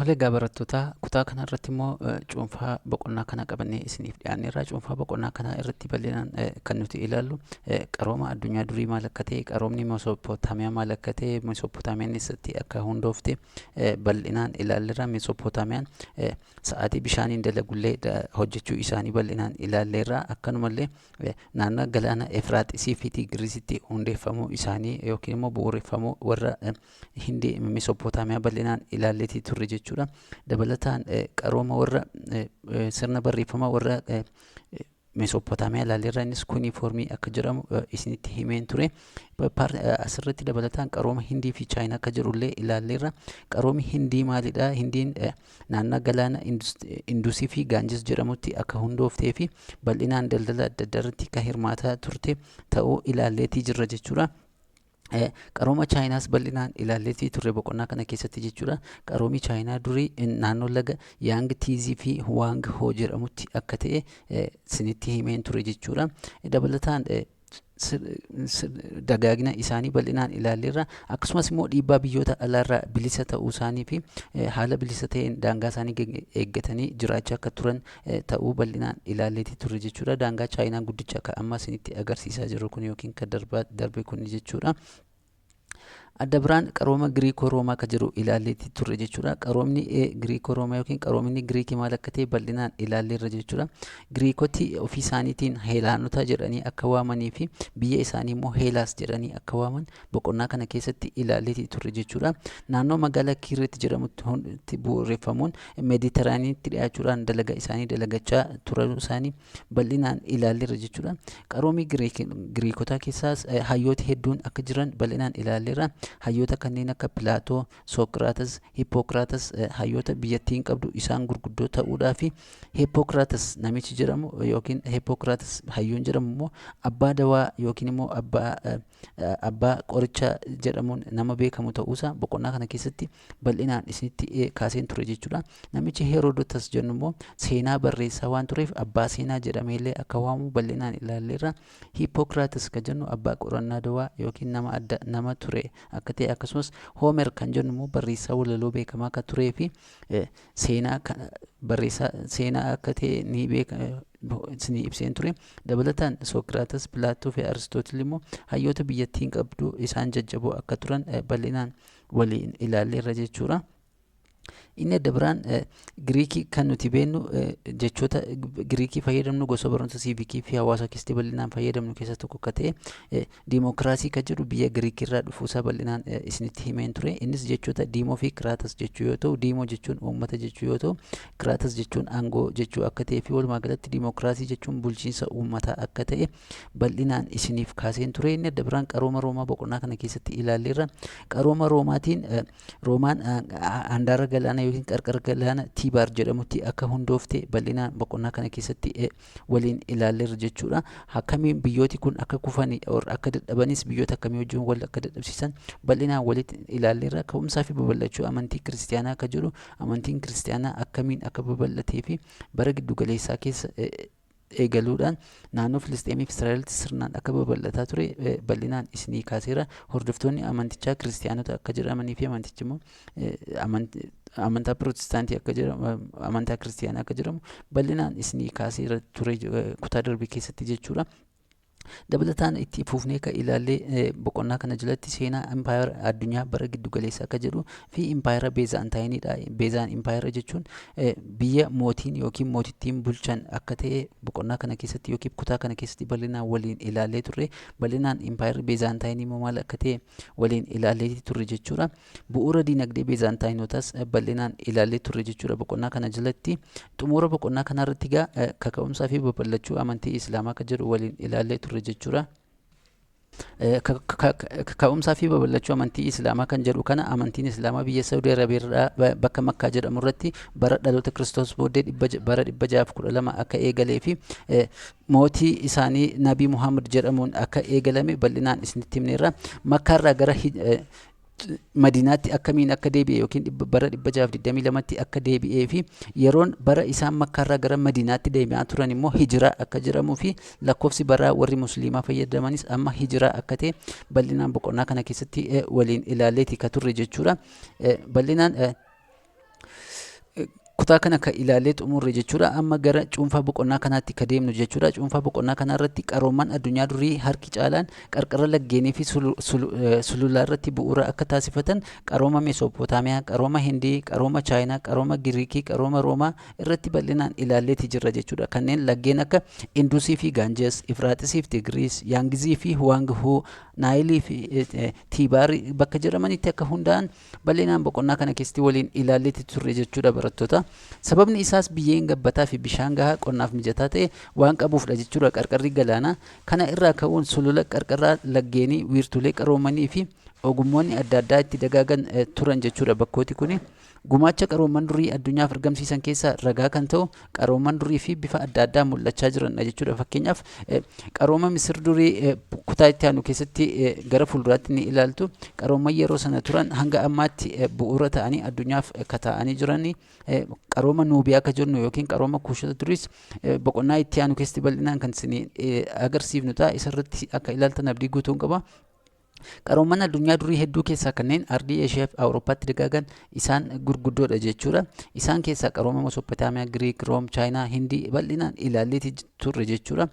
Tole egaa barattoota, kutaa kana irratti immoo cuunfaa boqonnaa kana qabannee isiniif dhiyaanneerra. Cuunfaa boqonnaa kana irratti bal'inaan kan nuti ilaallu qarooma addunyaa durii maal akka ta'e, qaroomni Meesopootaamiyaa maal akka ta'e, Meesopootaamiyaan eessatti akka hundoofte bal'inaan ilaalleerra. Meesopootaamiyaan sa'aatii bishaaniin dalagullee hojjechuu isaanii bal'inaan ilaalleerra. Akkanumallee naannoo galaana Efraaxisii fi Tigrisitti hundeeffamuu isaanii yookiin immoo bu'uureffamuu warra Hindii Meesopootaamiyaa bal'inaan ilaalleetii turre jechuudha. Dabalataan qarooma warra sirna barreeffama warra Meesopootaamiyaa ilaalleerra, innis kuniiformii akka jedhamu isinitti himeen ture. Asirratti dabalataan qarooma Hindii fi Chaayinaa akka jedhullee ilaalleerra. Qaroomi Hindii maalidha? Hindiin naannaa galaana Indusii fi Gaanjis jedhamutti akka hundooftee fi bal'inaan daldala adda addaa irratti kan hirmaataa turte ta'uu ilaalleetii jirra jechuudha. Qarooma Chaayinaas bal'inaan ilaalleetii turre boqonnaa kana keessatti jechuudha. Qaroomi Chaayinaa durii naannoo laga Yaang Tiizii fi Huwaang Hoo jedhamutti akka ta'e isinitti himeen ture jechuudha. Dabalataan dagaagina isaanii bal'inaan ilaalleerra. Akkasumas immoo dhiibbaa biyyoota alaarraa bilisa ta'uu isaanii fi haala bilisa ta'een daangaa isaanii eeggatanii jiraachaa akka turan ta'uu bal'inaan ilaalleetii turre jechuudha. Daangaa Chaayinaa guddicha akka amma isinitti agarsiisaa jirru kun yookiin kan darbaa darbe kun jechuudha. Adda biraan qarooma Giriikoo Roomaa akka jiru ilaalleetii turre jechuudha. Qaroomni Giriikoo Roomaa yookiin qaroominni Giriikii maal akka ta'e bal'inaan ilaalleerra jechuudha. Giriikoti ofii isaaniitiin Heelaanota jedhanii akka waamanii fi biyya isaanii immoo Heelaas jedhanii akka waaman boqonnaa kana keessatti ilaalleetii turre jechuudha. Naannoo magaalaa Kiirreetti jedhamutti bu'uureffamuun Meediteraaniitti dhiyaachuudhaan dalagaa isaanii dalagachaa turuu isaanii bal'inaan ilaalleerra jechuudha. Qaroomii Giriikotaa keessaas hayyooti hedduun akka jiran bal'inaan ilaalleerra. Hayyoota kanneen akka Pilaatoo, Sookiraatas, Hippokiraatas hayyoota biyyattiin qabdu isaan gurguddoo ta'uudhaa fi Hippokiraatas namichi jedhamu yookiin Hippokiraatas hayyuun jedhamu immoo abbaa dawaa yookiin immoo abbaa qorichaa jedhamuun nama beekamu ta'uusaa boqonnaa kana keessatti bal'inaan isinitti kaaseen ture jechuudha. Namichi Herodotus jennu immoo seenaa barreessaa waan tureef abbaa seenaa jedhameellee akka waamu bal'inaan ilaalleerra. Hippocrates kan jennu abbaa qorannaa dawaa yookiin nama adda nama ture akka ta'e, akkasumas Homer kan jennu immoo barreessaa walaloo beekamaa akka turee fi seenaa barreessaa seenaa akka ta'e ni beeka isinii ibseen ture. Dabalataan Sookiraatas, Pilaattoo fi Aristootil immoo hayyoota biyyattiin qabdu isaan jajjaboo akka turan bal'inaan waliin ilaalleerra jechuudha. Inni adda biraan Giriikii kan nuti beeknu, jechoota Giriikii fayyadamnu gosa barnoota siivikii fi hawaasa keessatti bal'inaan fayyadamnu keessaa tokko akka ta'e, diimokiraasii kan jedhu biyya Giriikii irraa dhufuusaa bal'inaan isinitti himeen ture. Innis jechoota diimoo fi kiraatas jechuu yoo ta'u, diimoo jechuun uummata jechuu yoo ta'u, kiraatas jechuun aangoo jechuu akka ta'ee fi walumaa galatti diimokiraasii jechuun bulchiinsa uummataa akka ta'e bal'inaan isiniif kaaseen ture. Inni adda biraan qarooma Roomaa boqonnaa kana keessatti ilaalleerra. Qarooma Roomaatiin Roomaan handaara galaana yookiin qarqara galaana Tiibaar jedhamutti akka hundoofte bal'inaan boqonnaa kana keessatti waliin ilaalleerra jechuudha. Akkamiin biyyooti kun akka kufani akka dadhabanis, biyyoota akkamii wajjin wal akka dadhabsiisan bal'inaan walitti ilaalleerra. Ka'umsaa fi babal'achuu amantii kiristiyaanaa akka jedhu, amantiin kiristiyaanaa akkamiin akka babal'atee fi bara giddu galeessaa keessa eegaluudhaan naannoo Filisxeemii fi Israa'elitti sirnaan akka babal'ataa ture bal'inaan isinii kaaseera. Hordoftoonni amantichaa kiristiyaanota akka jedhamanii fi amantichi immoo amantaa pirootestaantii akka jedhamu, amantaa kiristiyaanaa akka jedhamu bal'inaan isinii kaaseera ture kutaa darbe keessatti jechuudha. Dabalataan itti fufnee kan ilaallee boqonnaa kana jalatti seenaa impaayera addunyaa bara giddu galeessaa akka jedhu fi impaayera Beezaantaayiniidha. Beezaan impaayera jechuun biyya mootiin yookiin mootittiin bulchan akka ta'e boqonnaa kana keessatti yookiin kutaa kana keessatti bal'inaan waliin ilaallee turre. Bal'inaan impaayerri Beezaantaayinii immoo maal akka ta'e waliin ilaallee turre jechuudha. Bu'uura diinagdee Beezaantaayinotaas bal'inaan ilaallee turre jechuudha boqonnaa kana jalatti. Xumura boqonnaa kanaa irratti egaa kaka'umsaa fi babal'achuu amantii Islaamaa akka jedhu waliin ilaallee turre jechuudha. Kaka'umsaa fi babal'achuu amantii Islaamaa kan jedhu kana, amantiin Islaamaa biyya Saudi Arabiyaa bakka Makkaa jedhamu irratti bara dhaloota Kiristoos booddee bara 612 akka eegalee fi mootii isaanii Nabii Muhammad jedhamuun akka eegalame bal'inaan isinitti himneerra. Makkaarraa gara Madiinaatti akkamiin akka deebi'e yookiin bara 622tti akka deebi'ee fi yeroon bara isaan Makkaarraa gara Madiinaatti deebi'aa turan immoo hijiraa akka jedhamuu fi lakkoofsi baraa warri musliimaa fayyadamanis amma hijiraa akka ta'e bal'inaan boqonnaa kana keessatti waliin ilaalleeti ka turre jechuudha. Bal'inaan Kutaa kana kan ilaallee xumurre jechuudha. Amma gara cuunfaa boqonnaa kanaatti ka deemnu jechuudha. Cuunfaa boqonnaa kanaa irratti qarooman addunyaa durii harki caalaan qarqara laggeenii fi sululaa irratti bu'uura akka taasifatan qarooma Meesopootaamiyaa, qarooma Hindii, qarooma Chaayinaa, qarooma Giriikii, qarooma Roomaa irratti bal'inaan ilaalleeti jirra jechuudha. Kanneen laggeen akka Indusii fi Gaanjes, Ifraaxisii fi Tigiriis, Yaangizii fi Huwaangihuu, Naayilii fi Tiibaarii bakka jedhamanitti akka hundaa'an bal'inaan boqonnaa kana keessatti waliin ilaalleeti turre jechuudha, barattoota. Sababni isaas biyyeen gabbataa fi bishaan gahaa qonnaaf mijataa ta'e waan qabuufdha jechuudha qarqarri galaanaa. Kana irraa ka'uun sulula qarqara laggeenii wiirtulee qaroomanii fi ogummoonni adda addaa itti dagaagan turan jechuudha bakkooti kuni. Gumaacha qarooman durii addunyaaf argamsiisan keessaa ragaa kan ta'u qarooman durii fi bifa adda addaa mul'achaa jiranidha jechuudha. Fakkeenyaaf, qarooma Misir durii kutaa itti aanu keessatti gara fuulduraatti ni ilaaltu. Qarooman yeroo sana turan hanga ammaatti bu'uura ta'anii addunyaaf kataa'anii jiranii. Qarooma Nuubiyaa akka jennu yookiin qarooma Kuushota duriis boqonnaa itti aanu keessatti bal'inaan kan isin agarsiifnu ta'a. Isarratti akka ilaaltan abdii guutuun qaba. Qarooman addunyaa durii hedduu keessaa kanneen ardii Eeshiyaa fi Awurooppaatti dagaagan isaan gurguddoodha jechuudha. Isaan keessaa qarooma Mesopotaamiyaa, Giriik, Room, Chaayinaa, Hindii bal'inaan ilaalleeti turre jechuudha.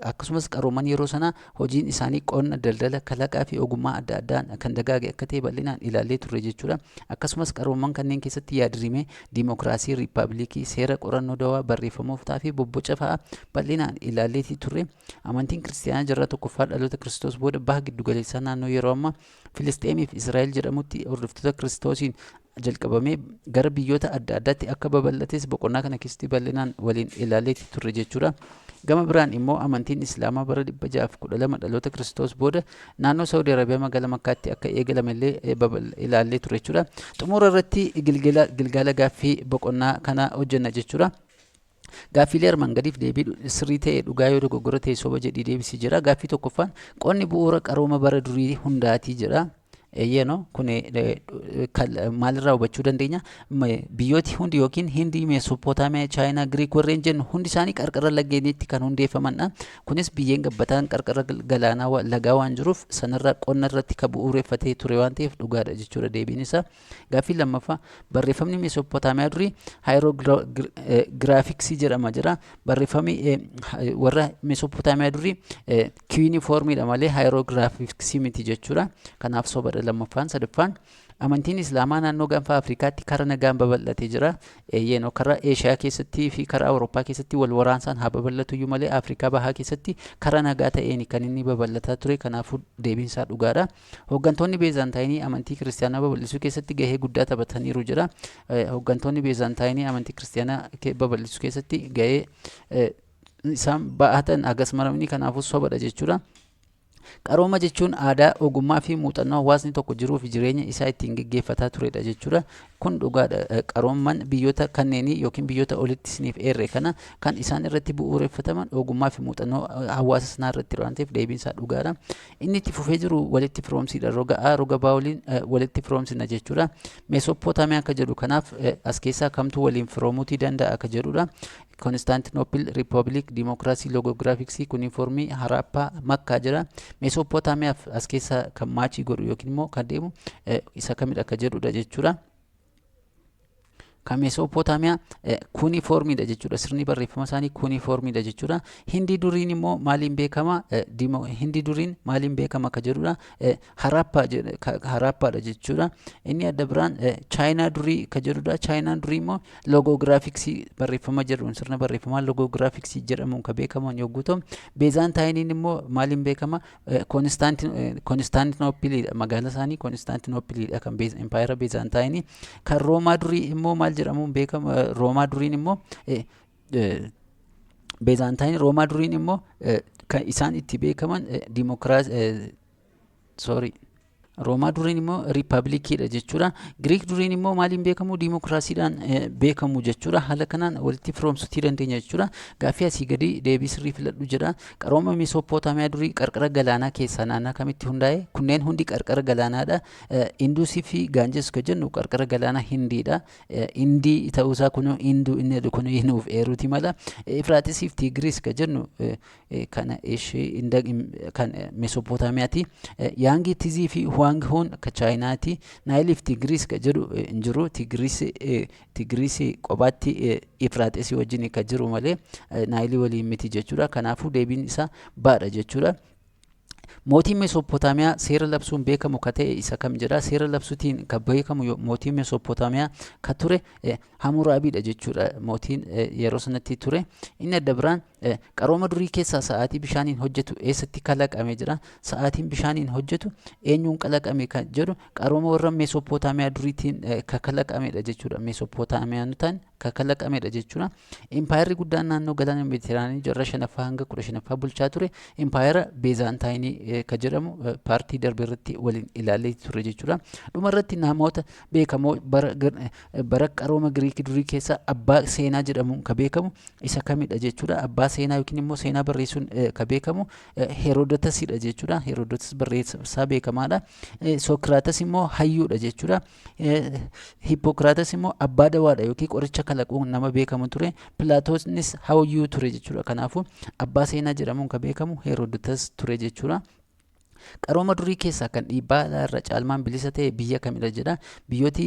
Akkasumas qarooman yeroo sanaa hojiin isaanii qonna, daldala, kalaqaa fi ogummaa adda addaan kan dagaage akka ta'e bal'inaan ilaallee turre jechuudha. Akkasumas qarooman kanneen keessatti yaadrimee diimokiraasii, riippaabilikii, seera qorannoo dawaa, barreeffamootaa fi bobboca fa'aa bal'inaan ilaalleeti turre. Amantiin Kiristiyaanaa jaarraa tokkoffaa dhaloota Kiristoos booda baha giddugaleessaa naannoo yeroo ammaa Filisxeemii fi Israa'el jedhamutti hordoftoota Kiristoosiin jalqabamee gara biyyoota adda addaatti akka babal'ates boqonnaa kana keessatti bal'inaan waliin ilaalleeti turre jechuudha. Gama biraan immoo amantiin Islaamaa bara 612 dhaloota Kiristoos booda naannoo Saawudi Arabiyaa magaalaa Makkaatti akka eegalame illee ilaallee turre jechuudha. Xumura irratti gilgaala gaaffii boqonnaa kana hojjenna jechuudha. Gaaffiilee armaan gadiif deebii sirrii ta'e dhugaa, yoo dogoggora ta'e soba jedhii deebisii jira. Gaaffii tokkoffaan, qonni bu'uura qarooma bara durii hundaatii jedha. Eeyyeenoo, kun maalirraa hubachuu dandeenya? Biyyooti hundi yookiin Hindii, Meesopootaamiyaa, Chaayinaa, Giriik warreen jennu hundi isaanii qarqara laggeeniitti kan hundeeffamanidha. Kunis biyyeen gabbataan qarqara galaanaa lagaa waan jiruuf sanarraa qonna irratti kan bu'uureffatee ture waan ta'eef dhugaadha jechuudha deebiin isaa. Gaaffii lammaffaa, barreeffamni Meesopootaamiyaa durii haayirogiraafiksii jedhama jira. Barreeffamni warra Meesopootaamiyaa durii kiwinifoormiidha malee haayirogiraafiksii miti jechuudha. Kanaaf sobadha lammaffaan. Sadaffaan, amantiin Islaamaa naannoo gaanfa Afrikaatti karaa nagaan babal'atee jira. Eeyyeenoo, karaa Eeshiyaa keessattii fi karaa Awurooppaa keessatti wal waraansaan haa babal'atu iyyuu malee Afrikaa bahaa keessatti karaa nagaa ta'een kan inni babal'ataa ture. Kanaafuu deebiin isaa dhugaadha. Hooggantoonni Beezantaayinii amantii Kiristaanaa babal'isuu keessatti gahee guddaa taphataniiru jedha. Hooggantoonni Beezantaayinii amantii Kiristaanaa babal'isuu keessatti gahee isaan ba'atan hagas maramni, kanaafuu sobadha jechuudha. Qarooma jechuun aadaa, ogummaa fi muuxannoo hawaasni tokko jiruu fi jireenya isaa ittiin geggeeffataa turedha jechuudha. Kun dhugaadha. Qarooman biyyoota kanneenii yookiin biyyoota olitti isiniif eerre kana kan isaan irratti bu'uureffataman ogummaa fi muuxannoo hawaasa sanaa irratti waan ta'eef deebiin isaa dhugaadha. Inni itti fufee jiru walitti firoomsiidha. Roga A roga B waliin walitti firoomsina jechuudha. Meesopootaamiyaa akka jedhu kanaaf as keessaa kamtu waliin firoomuutii danda'a akka jedhudha. Konstaantinoopil, Riippaabilik, Diimokiraasii, Loogogiraafiksii, Kuniformii, Haraappaa, Makkaa jira. Meesopootaamiyaaf as keessaa kan match godhu yookiin immoo kan deemu isa kamidha akka jedhudha jechuudha. Kan Meesopootaamiyaa kuniformiidha jechuudha. Sirni barreeffama isaanii kuniformiidha jechuudha. Hindii duriin immoo maaliin beekama? Hindii duriin maaliin beekama akka jedhudha. Haraappaadha jechuudha. Inni adda biraan Chaayinaa durii ka jedhudha. Chaayinaan durii immoo loogogiraafiksii barreeffama jedhuun, sirna barreeffamaa loogogiraafiksii jedhamuun kan beekaman yogguu ta'u, Beezaantaayiniin immoo maaliin beekama? Konstaantinoopiliidha. Magaalaa isaanii Konstaantinoopiliidha kan impaayera Beezaantaayinii. Kan Roomaa durii immoo maal jedhamuun beekama? Roomaa duriin immoo Beezaantaayinii, Roomaa duriin immoo kan isaan itti beekaman diimokiraasii, sorry, Roomaa duriin immoo riippaabilikiidha jechuudha. Giriik duriin immoo maaliin beekamu? Diimokiraasiidhaan beekamu jechuudha. Haala kanaan walitti firoomsuutii dandeenya jechuudha. Gaaffii asii gadi deebii sirrii filadhu jedha. Qarooma Meesopootaamiyaa durii qarqara galaanaa keessaa naannaa kamitti hundaa'e? Kunneen hundi qarqara galaanaadha. Indusii fi Gaanjes kan jennu qarqara galaanaa Hindiidha. Indii ta'uusaa kun Induu inni jedhu kun nuuf eeruuti mala. Efraaxisii fi Tiigiriis kan jennu kana ishee kan Meesopootaamiyaati. Yaangii Tizii fi Huwaang Huwaang Huun ka Chaayinaati. Naayiliif Tigiriis ka jedhu hin jiru. Tigiriis kophaatti Ifraaxesii wajjin ka jiru malee Naayilii waliin miti jechuudha. Kanaafuu deebiin isaa baadha jechuudha. Mootiin Meesoppotaamiyaa seera labsuun beekamu ka ta'e isa kam jedha? Seera labsuutiin ka beekamu mootiin Meesoppotaamiyaa ka ture Hamuraabiidha jechuudha. Mootiin yeroo sanatti ture. Inni adda biraan, qarooma durii keessaa sa'aatii bishaaniin hojjetu eessatti kalaqame jedha? Sa'aatiin bishaaniin hojjetu eenyuun kalaqame kan jedhu, qarooma warra Meesoppotaamiyaa duriitiin ka kalaqamedha jechuudha. Meesoppotaamiyaanotaan ka kalaqamedha jechuudha. Impaayerri guddaan naannoo galaana Meeditiraanii jaarraa shanaffaa hanga 15ffaa bulchaa ture impaayera Beezaantaayinii ka jedhamu paartii darbe irratti waliin ilaallee ture jechuudha. Dhumarratti, namoota beekamoo bara qarooma Giriikii durii keessa abbaa seenaa jedhamuun ka beekamu isa kamidha jechuudha? Abbaa seenaa yookiin immoo seenaa barreessuun ka beekamu Herodotasidha jechuudha. Herodotas barreessaa beekamaadha. Sookiraatas immoo hayyuudha jechuudha. Hippokiraatas immoo abbaa dawaadha yookiin qoricha kalaquun nama beekamu ture. Pilaatoonis hayyuu ture jechuudha. Kanaafuu abbaa seenaa jedhamuun ka beekamu Herodotas ture jechuudha. Qarooma durii keessaa kan dhiibbaa alaa irra caalmaan bilisa ta'e biyya kamidha jedha? Biyyooti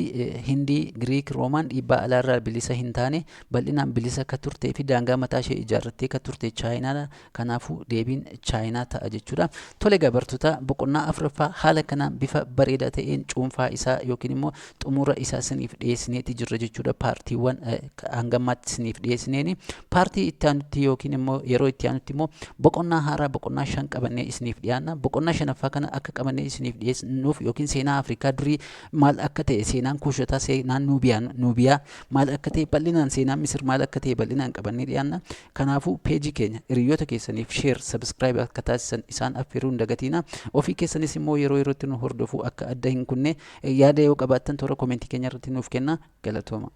Hindii, Giriik, Roomaan dhiibbaa alaa irraa bilisa hin taane. Bal'inaan bilisa ka turtee fi daangaa mataa ishee ijaarrattee ka turte Chaayinaadha. Kanaafuu deebiin Chaayinaa ta'a jechuudha. Tole barattoota, boqonnaa afuraffaa haala kanaan bifa bareedaa ta'een cuunfaa isaa yookiin immoo xumura isaa isiniif dhiyeessineeti jirra jechuudha. Paartiiwwan hangammaatti isiniif dhiyeessineeni. Paartii itti aanutti yookiin immoo yeroo itti aanutti immoo boqonnaa haaraa boqonnaa 5 qabannee isiniif dhiyaanna. Boqonnaa shanaffaa kana akka qabannee isiniif dhiyeessinuuf yookiin seenaa Afrikaa durii maal akka ta'e, seenaan Kuushotaa, seenaan Nuubiyaa maal akka ta'e bal'inaan, seenaan Misir maal akka ta'e bal'inaan qabannee dhiyaanna. Kanaafuu peejii keenya hiriyoota keessaniif share, subscribe akka taasisan isaan affeeruu hin dagatiina. Ofii keessanis immoo yeroo yerootti nu hordofuu akka adda hin kunne, yaada yoo qabaattan toora koomentii keenya irratti nuuf kenna. Galatooma.